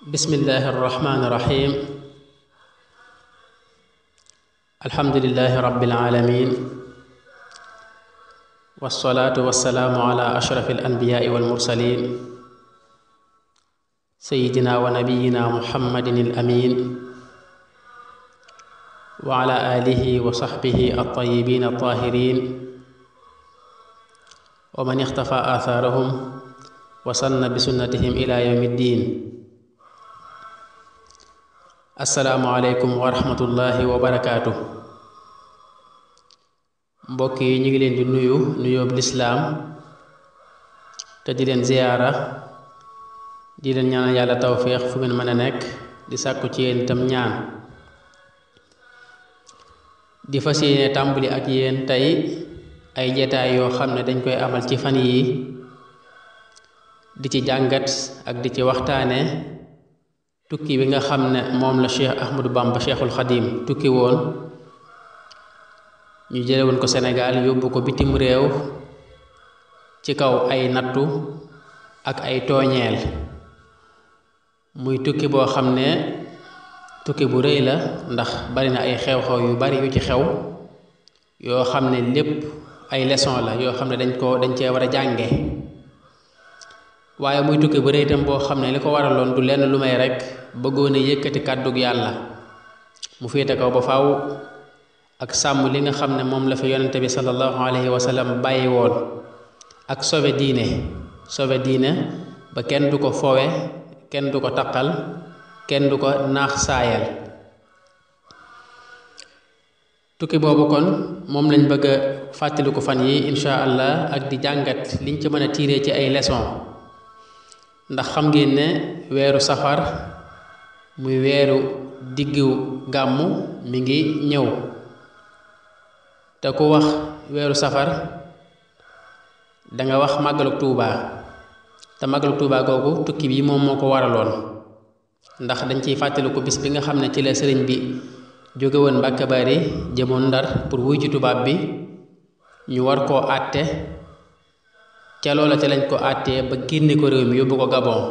bismillahi arrahmani irrahim alhamdulilahi rabbil alamin wassalaatu wassalaamu ala ashrafi alanbiyaai walmursalin sayidina wa nabiyina muhammadin alamin wa ala alihi wa sahbihi altayibin altahirin wa man ixtafa athaarahum wa sanna bi sunnatihim ila yawmi ddin. Assalaamu aleykum wa rahmatullahi wa barakaatu. Mbokk yi ñu ngi leen di nuyoob lislaam te di leen ziyaara di leen ñaanal yàlla tawféex fu ngeen mën a nekk di sàkku ci yéen itam ñaan. di fas yéene tàmbali ak yéen tey ay jataay yoo xam ne dañ koy amal ci fan yi di ci jàngat ak di ci waxtaane tukki bi nga xam ne moom la Cheikh Ahmadou Bamba Cheikhul Xadim tukki woon ñu jële woon ko Sénégal yóbbu ko bitim réew ci kaw ay nattu ak ay tooñeel, muy tukki boo xam ne tukki bu rëy la ndax bari na ay xew-xew yu bari yu ci xew yoo xam ne lépp ay leçon la yoo xam ne dañ cee war a jànge. waaye muy tukki bu rëy itam boo xam ne li ko waraloon du lenn lu may rekk bëggoon a yëkkati kàddug yàlla mu féete kaw ba faaw ak sàmm li nga xam ne moom la fi yonente bi sallallahu alayhi wa sallam bàyyi woon ak sauver diine ba kenn du ko fowe kenn du ko taqal kenn du ko naax saayal. tukki boobu kon moom lañ bëgg a fàttaliku fan yi insha allah ak di jàngat liñ ci mën a tiiree ci ay leçon, ndax xam ngeen ne weeru safar muy weeru diggu gàmmu mi ngi ñëw te ku wax weeru safar danga wax màggalug Tuuba te màggalug Tuuba googu tukki bi moom moo ko waraloon, ndax dañ ciy fàttaliku bis bi nga xam ne ci la sëriñ bi jóge woon Mbàkke Bari jëmoon Ndar pour wuy ci tubaab bi ñu war koo àtte ca loola ca lañ ko àttee ba génne ko réew mi yóbbu ko Gabon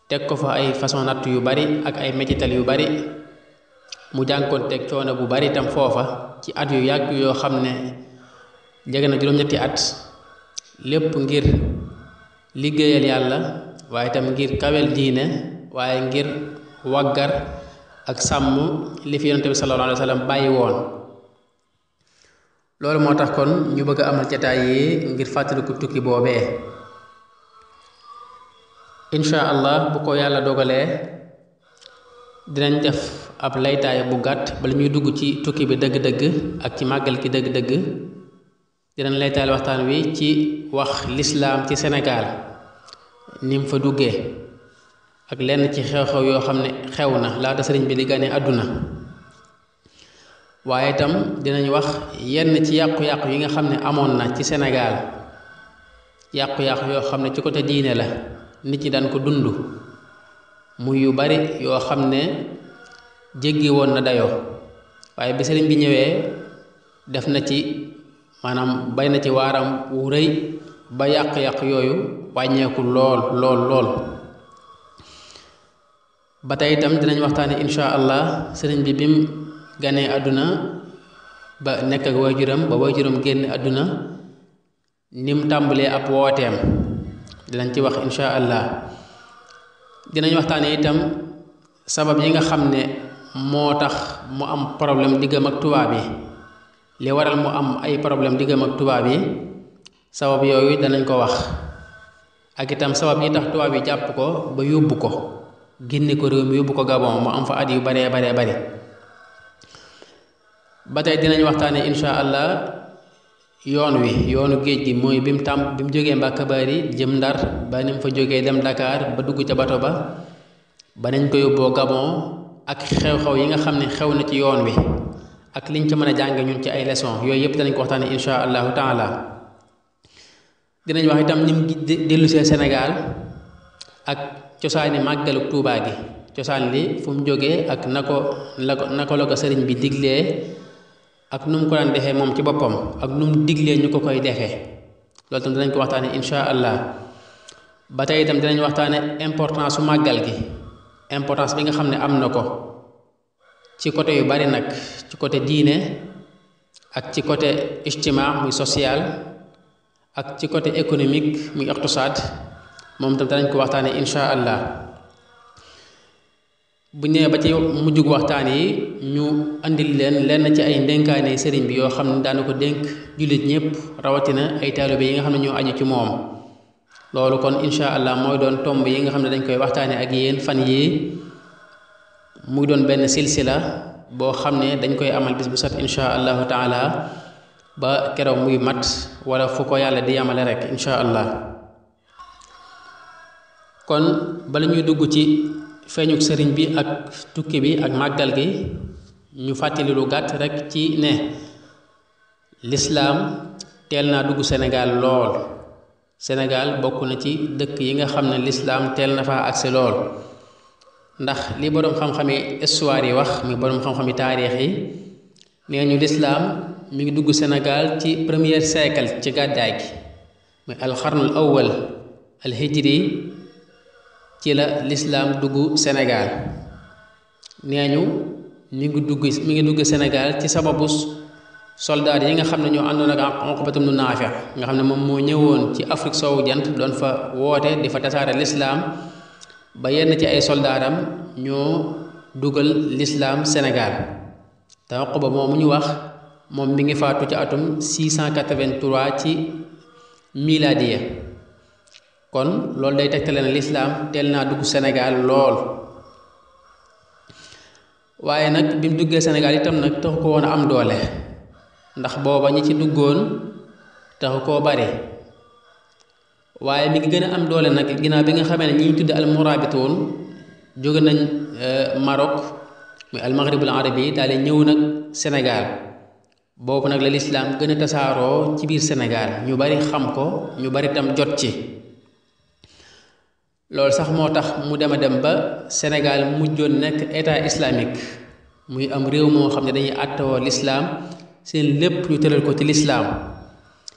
teg ko fa ay façon natt yu bari ak ay mettital yu bari mu jànkoonteeg coono bu bari itam foofa ci at yu yàgg yoo xam ne jege na juróom-ñetti at, lépp ngir liggéeyal yàlla waaye itam ngir kawel diine waaye ngir waggar ak sàmm li fi yonente bi sallallahu alayhi wa sallam bàyyi woon. loolu moo tax kon ñu bëgg a amal jataay yi ngir fàttaliku tukki boobee. insha allah bu ko yàlla dogalee dinañ def ab laytaay bu gàtt bala ñuy dugg ci tukki bi dëgg-dëgg ak ci màggal ki dëgg-dëgg dinañ laytaayal waxtaan wi ci wax lislaam ci Sénégal ni mu fa duggee ak lenn ci xew-xew yoo xam ne xew na laata sëriñ bi di gane àdduna. waaye itam dinañ wax yenn ci yàqu-yàqu yi nga xam ne amoon na ci Sénégal, yàqu-yàqu yoo xam ne ci côté diine la nit ñi daan ko dund muy yu bari yoo xam ne jéggi woon na dayoo, waaye bi sëriñ bi ñëwee def na ci maanaam bay na ci waaram wu rëy ba yàq-yàq yooyu wàññeeku lool. ba tey itam dinañ waxtaane insha allah sëriñ bi bim ganee àdduna ba nekk ak waajuram ba waajuram génn àdduna nim tàmbalee ab wooteem dinañ ci wax insha allah. dinañ waxtaane itam sabab yi nga xam ne moo tax mu am problème diggam ak tubaab yi, li waral mu am ay problème diggam ak tubaab yi sabab yooyu danañ ko wax, ak itam sabab yi tax tubaab yi jàpp ko ba yóbbu ko génne ko réew mi yóbbu ko Gabon mu am fa at yu baree bari. ba tey dinañ waxtaane insha allah yoonu géej gi mooy bi mu jógee Mbàkke Bari jëm Ndar ba ni mu fa jógee dem Dakar ba dugg ca bato ba nañ ko yóbboo Gabon ak xew-xew yi nga xam ne xew na ci yoon wi ak liñ ca mën a jàng ñun ci ay leçon yooyu yëpp danañ ko waxtaane insha allahu taala. dinañ wax itam ni mu dellusee Sénégal ak cosaani màggalu Tuubaa gi, cosaan li fu mu jógee ak nako la ko sëriñ bi diglee ak nu mu ko daan defee moom ci boppam ak nu mu diglee ñu ko koy defee, loolu tam dinañ ko waxtaane insha allah. ba tey itam dinañ waxtaane importance su màggal gi importance bi nga xam ne am na ko ci côté yu bari nag, ci côté diine ak ci côté ijtimaa muy social ak ci côté économique muy iqtisaad, moom tam danañ ko waxtaane insha allah. bu ñëwee ba ci mujjug waxtaan yi ñu andil leen lenn ci ay ndénkaane sëriñ bi yoo xam ne daana ko dénk jullit ñëpp, rawatina ay taalibe yi nga xam ne ñoo aju ci moom. loolu kon insha allah mooy doon tomb yi nga xam ne dañ koy waxtaane ak yéen fan yii, muy doon benn silsila boo xam ne dañ koy amal bis bu set insha allahu taala ba keroog muy mat wala fu ko yàlla di yamale rek insha allah. kon bala ñuy dugg ci feeñuk sëriñ bi ak tukki bi ak màggal gi, ñu fàttali lu gàtt rek ci ne lislaam teel naa dugg Sénégal lool. Sénégal bokk na ci dëkk yi nga xam ne lislaam teel na faa agsi lool, ndax li boroom xam-xami histoire yi wax, muy boroom xam-xami taarix yi, nee ñu lislaam mi ngi dugg Sénégal ci premier siècle ci gàddaay gi, muy alxarnul awwal alhijri, ci la lislaam dugg Sénégal. nee ñu mi ngi dugg Sénégal ci sababus soldaar yi nga xam ne ñoo àndoon ak Uqbatu bnu Naafi', nga xam ne moom moo ñëwoon ci Afrique soowu jant doon fa woote di fa tasaare lislaam, ba yenn ci ay soldaaram ñoo dugal lislaam Sénégal. te Uqba moomu ñu wax moom mi ngi faatu ci atum 683 ci miladiya. kon loolu day tegtale ne lislaam teel naa dugg Sénégal lool. waaye nag bi mu duggee Sénégal itam nag taxu ko woon a am doole, ndax booba ñi ci duggoon taxu koo bare. waaye mi ngi gën a am doole nag ginnaaw bi nga xamee ne ñi ñu tudde almurabitoon jóge nañ Maroc muy almaghribul arabi daal di ñëw nag Sénégal. boobu nag la lislaam gën a tasaaroo ci biir Sénégal, ñu bari xam ko, ñu bari tam jot ci. loolu sax moo tax mu dem ba Sénégal mujjoon nekk état islamique, muy am réew moo xam ne dañuy àttewoo lislaam, seen lépp ñu tëral ko ci lislaam.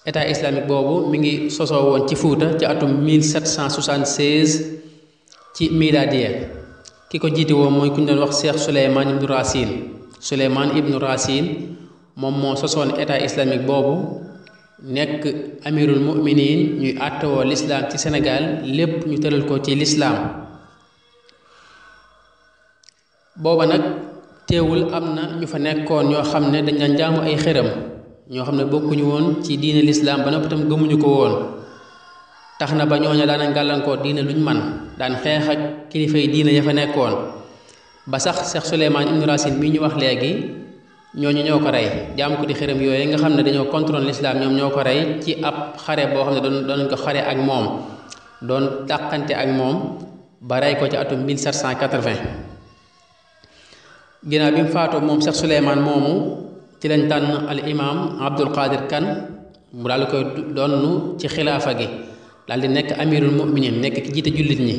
état islamique boobu mi ngi sosoo woon ci Fuuta ci atum 1776 ci miladiya. ki ko jiite woon mooy ku ñu doon wax Cheikh Souleymane ibnu Racine. moom moo sosoon état islamique boobu, nekk amirul muminin, ñuy àttewoo lislaam ci Sénégal, lépp ñu tëral ko ci lislaam. booba nag teewul am na ñu fa nekkoon ñoo xam ne dañ daan jaamu ay xërëm, ñoo xam ne bokkuñu woon ci diine lislaam ba noppi tam gëmuñu ko woon. tax na ba ñooña daanañ gàllankoor diine luñ man, daan xeex ak kilifay diine ya fa nekkoon. ba sax Cheikh Souleymane ibnu Racine mii ñu wax léegi, ñooñu ñoo ko rey. jaam ko di xërëm yooyu nga xam ne dañoo contrôle lislaam, ñoom ñoo ko rey ci ab xare boo xam ne doon ko xare ak moom, doon dàqante ak moom ba rey ko ci atum 1780. ginnaaw bi mu faatoo moom Cheikh Souleymane moomu, ci lañ tànn al imam Abdul Qadir Kan mu daal di koy donnu ci xilaafa gi, daal di nekk amirul muminin, nekk ki jiite jullit ñi,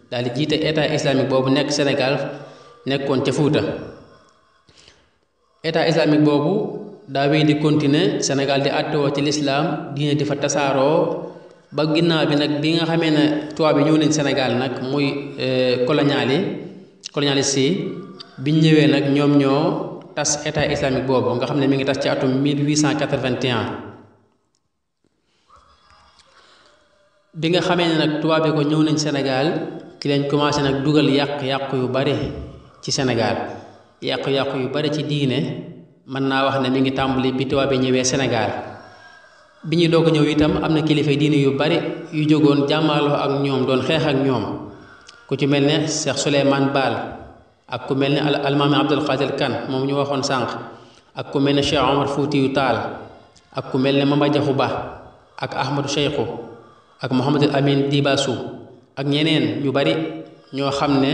daal di jiite état islamique boobu nekk Sénégal, nekkoon ca Fuuta. état islamique boobu daa wéy di continuer Sénégal di àttewoo ci lislaam, diine di fa tasaaroo ba ginnaaw bi nag bi nga xamee ne tubaab bi ñëw nañ Sénégal nag, muy colonialiste yi biñ ñëwee nag ñoom ñoo tas état islamique boobu, nga xam ne mi ngi tas ci atum 1881. bi nga xamee ne nag tubaab bi ko ñëw nañ Sénégal, ci lañ commencé nag dugal yàq-yàqu yu bari ci Sénégal. yàqu-yàqu yu bari ci diine mën naa wax ne mi ngi tàmbali bi tubaab bi ñëwee Sénégal. bi ñuy doog a ñëw itam am na kilifa diine yu bari yu jógoon jàmmaloo ak ñoom, doon xeex ak ñoom, ku ci mel ne Cheikh Souleymane Baal, ak ku mel ne almaami Abdul Qadir Kan moom ñu waxoon sànq, ak ku mel ne Cheikh Omar Foutiyu Taal, ak ku mel ne Mamba Jaxu Ba, ak Ahmadou Cheikhou, ak Mouhamadul Amin Dibasu, ak ñeneen ñu bari ñoo xam ne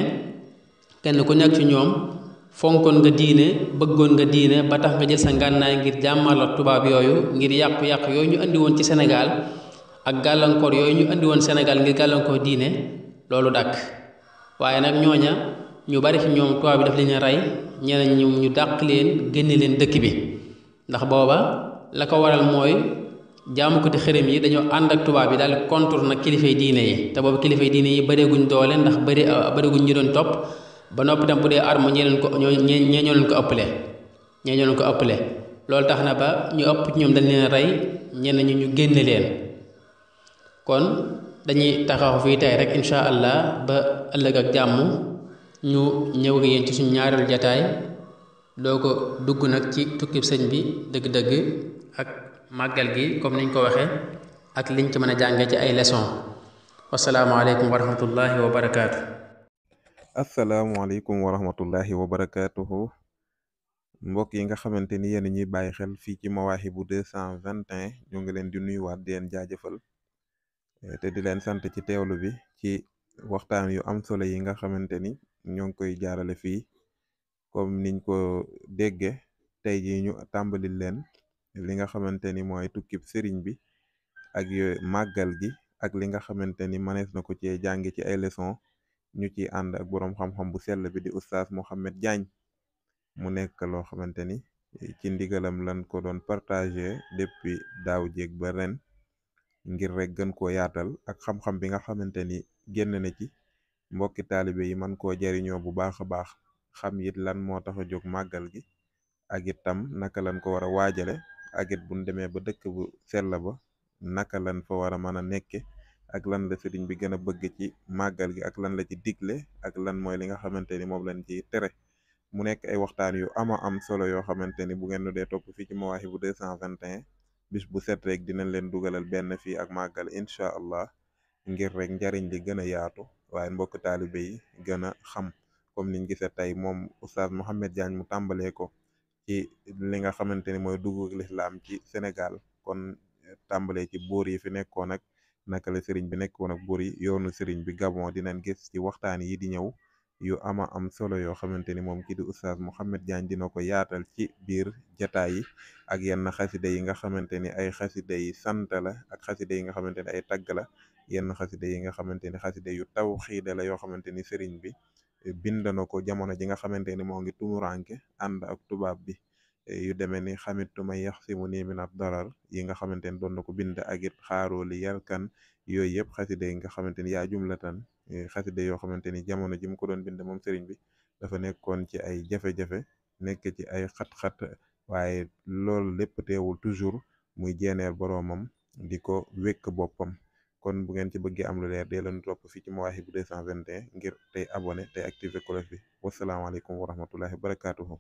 kenn ku nekk ci ñoom fonkoon nga diine, bëggoon nga diine ba tax nga jël sa ngànnaay ngir jàmmaloo tubaab yooyu, ngir yàqu-yàqu yooyu ñu andi woon ci Sénégal ak gàllankoor yooyu ñu andi woon Sénégal ngir gàllankoor diine, loolu dakk. waaye nag ñooña ñu bari ci ñoom tubaab bi daf leen rey, ñeneen ñu dàq leen, génne leen dëkk bi. ndax booba la ko waral mooy jaamukati xërëm yi dañoo ànd ak tubaab yi daal di contre nag kilifay diine yi, te boobu kilifay diine yi bareeguñ doole, ndax bareeguñ ñu doon topp, ba noppi tam bu dee arme ñee ñoo leen ko ëppale ñee ñoo leen ko ëppale loolu tax na ba ñu ëpp ci ñoom dañ leen rey ñenn ñu génne leen kon dañuy taxaw fii tey rek incha allah ba ëllëg ak jàmm ñu ñëw ak yéen ci suñu ñaareelu jataay doo ko dugg nag ci tukkib sëñ bi dëgg-dëgg ak màggal gi comme niñ ko waxee ak liñ ci mën a jàngee ci ay leçon wasalaamaaleykum wa rahmatullahi wa barakaatu. asalaamualeykum wa rahmatullahi wa barakaatuhu mbokk yi nga xamante ni yéen ñuy bàyyi xel fii ci Mawahibou 221 ñu ngi leen di nuyuwaat di leen jaajëfal te di leen sant ci teewlu bi ci waxtaan yu am solo yi nga xamante ni ñoo ngi koy jaarale fii comme niñ ko dégge tey ji ñu tàmbali leen li nga xamante ni mooy tukkib sëriñ bi ak màggal gi ak li nga xamante ni mënees na ko ci jàngi ci ay leçon ñu ci ànd ak boroom xam-xam bu sell bi di oustaz Mouhamed Diagne mu nekk loo xamante ni ci ndigalam lan ko doon partagé depuis daaw jéeg ba ren ngir rek gën koo yaatal ak xam-xam bi nga xamante ni génn na ci mbokki taalibe yi man koo jariñoo bu baax a baax xam it lan moo tax a jóg màggal gi ak itam naka lan ko war a waajale ak it buñ demee ba dëkk bu sell ba naka lan fa war a mën a nekke ak lan la sëriñ bi gën a bëgg ci màggal gi ak lan la ci digle ak lan mooy li nga xamante ni moom lañ ci tere mu nekk ay waxtaan yu ama am solo yoo xamante ni bu ngeen nu dee topp fii ci Mawahibou 221 bis bu set rek dinañ leen dugalal benn fii ak màggal incha allah ngir rek njariñ li gën a yaatu waaye mbokk taalibe yi gën a xam comme niñ gisee tey moom oustaz Mouhamed Diagne mu tàmbalee ko ci li nga xamante ni mooy dugg lislaam ci Sénégal kon tàmbalee ci buur yi fi nekkoon ak naka la sëriñ bi nekkoon ak buur yi yoonu sëriñ bi Gabon dinañ gis ci waxtaan yi di ñëw yu ama am solo yoo xamante ni moom kii di oustaz Mouhamed Diagne dina ko yaatal ci biir jataay yi ak yenn xasida yi nga xamante ni ay xasida yi sant la ak xasida yi nga xamante ni ay tagg la yenn xasida yi nga xamante ni xasida yu taw xiida la yoo xamante ni sëriñ bi bind na ko jamono ji nga xamante ni moo ngi tumuranke ànd ak tubaab bi yu demee ni xamitu may yax si mu nii min ab darar yi nga xamante ni doon na ko bind ak it xaarooli yalkan yooyu yëpp xasida yi nga xamante ni yaa jumlatan xasida yoo xamante ni jamono ji mu ko doon bind moom sëriñ bi dafa nekkoon ci ay jafe-jafe nekk ci ay xat-xat waaye loolu lépp teewul toujours muy jeeneer boroomam di ko wékk boppam kon bu ngeen ci bëggee am lu leer dee leen topp fii ci Mawahibou 221 ngir tey abonné tey activer cloche bi wasalaamaaleykum wa rahmatullahi wa barakaatuhu